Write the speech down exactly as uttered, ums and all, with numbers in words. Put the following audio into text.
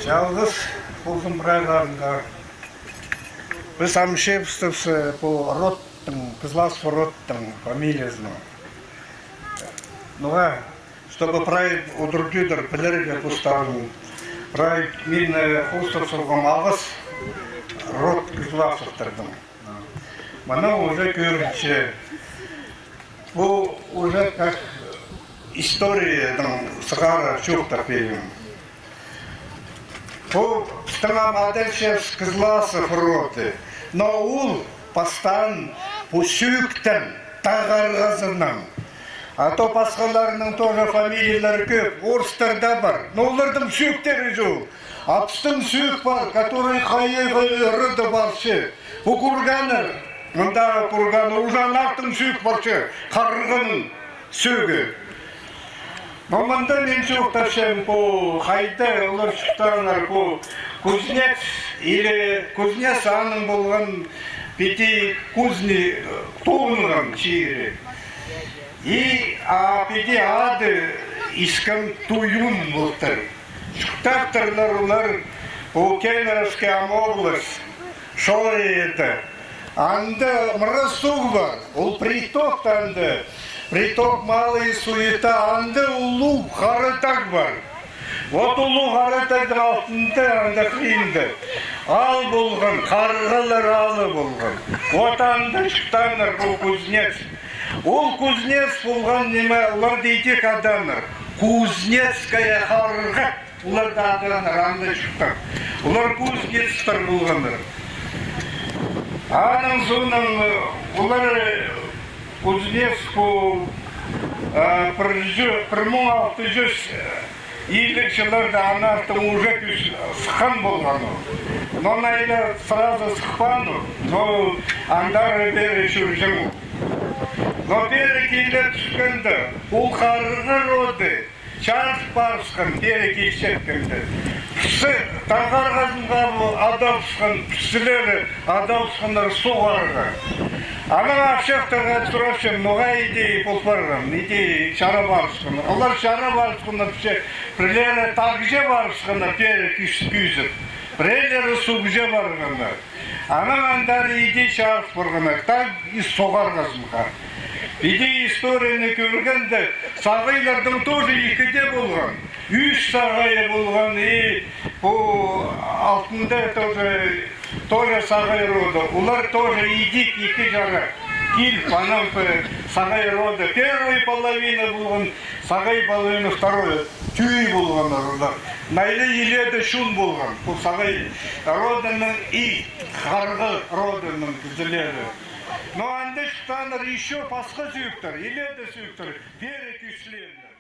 Чалғыс ползын прайларыңар. Піс ам чыыбыстапчабыс пу родтың, Кызласов родтың фамилиязынаң. Ноға, чтобы прай удур-тӧдір пілерге постарын. Прай мин, э, хостап салғам алғыс род Кызласовтарның. Мына уже кӧрінче. Пу уже как историядаң сығара чоохтап пирем. Пу пістің ам адалчабыс Кызласов роды. Но ол пастаан пу сӧӧктең, тағ арғазынаң. А то пасхаларының тоже фамилиялары кӧп, орыстарда пар. Но олардың сӧӧктері чоғыл. А пістің сӧӧк пар, который хайығ ырыда парча. Пу курганнар, мындағы курганнар, уже аннаңар сӧӧк парча, харғаның сӧӧгі. Но мында мин чоохтапчам, пу хайда олар чуртааннар, пу кузнец или кузнец, аның полған піди кузни, тоғынған чирі. И, а, піди ады Искем-Туюн полтыр. Чуртаптырлар олар пу Кемеровская область, Шорияда. Анда мырас суғ пар, ол приток та анда, приток Малая Суета, анда улуғ Хара Тағ пар. Вот улуғ Хара Тағның алтында, анда хыринда аал полған, харғалар аалы полған. Вот анда чуртааннар пу кузнец. Ол кузнец полған ниме, оларды идӧк адааннар. Кузнецкая харға. Оларды адааннар анда чуртап. Олар кузнецтер полғаннар. Аның соонаң, э, олар, э, кузнец пу, э, пір чӱ-, пір муң алты чӱс, э, илиг чылларда аннаңар уже кӱс сыххан полған ол. Но найлы сразу сыхпаан ол. Но андар пеер чӧрҷең ол. Но пеер киле тӱскенде, ол харға роды чарых парыбысхан, пеер килчеткенде. Пісі тағ арғазынға адалыбысхан, пістілері адалыбысханнар суғ арғаа. Анаң апчахтарға сурапчам, ноға иди пол парған, иди чара парыбысханнар. Олар чара парыбысханнар, пісі пірлері тағҷа парыбысханнар, пеер кӱс-, кӱзіп. Пірелері суғҷа парғаннар. Анаң андар иди чарых парғаннар, тағ и суғ арғазынға. Иди историяны кӧргенде, сағайларның тоже ікі дее полған. Ӱс сағайы полған, и пу алтында тоже, тоже сағай роды. Олар тоже идӧк ікі чара киліп, анаң пу сағай роды. Первая половина полған, сағай половина второй. Тӧӧй полғаннар олар. Найлы иледе чон полған. Пу сағай родының и харға родының кізілері. Но анда чуртааннар ещё пасха сӧӧктер, иледе сӧӧктер, пеер кӱслееннер.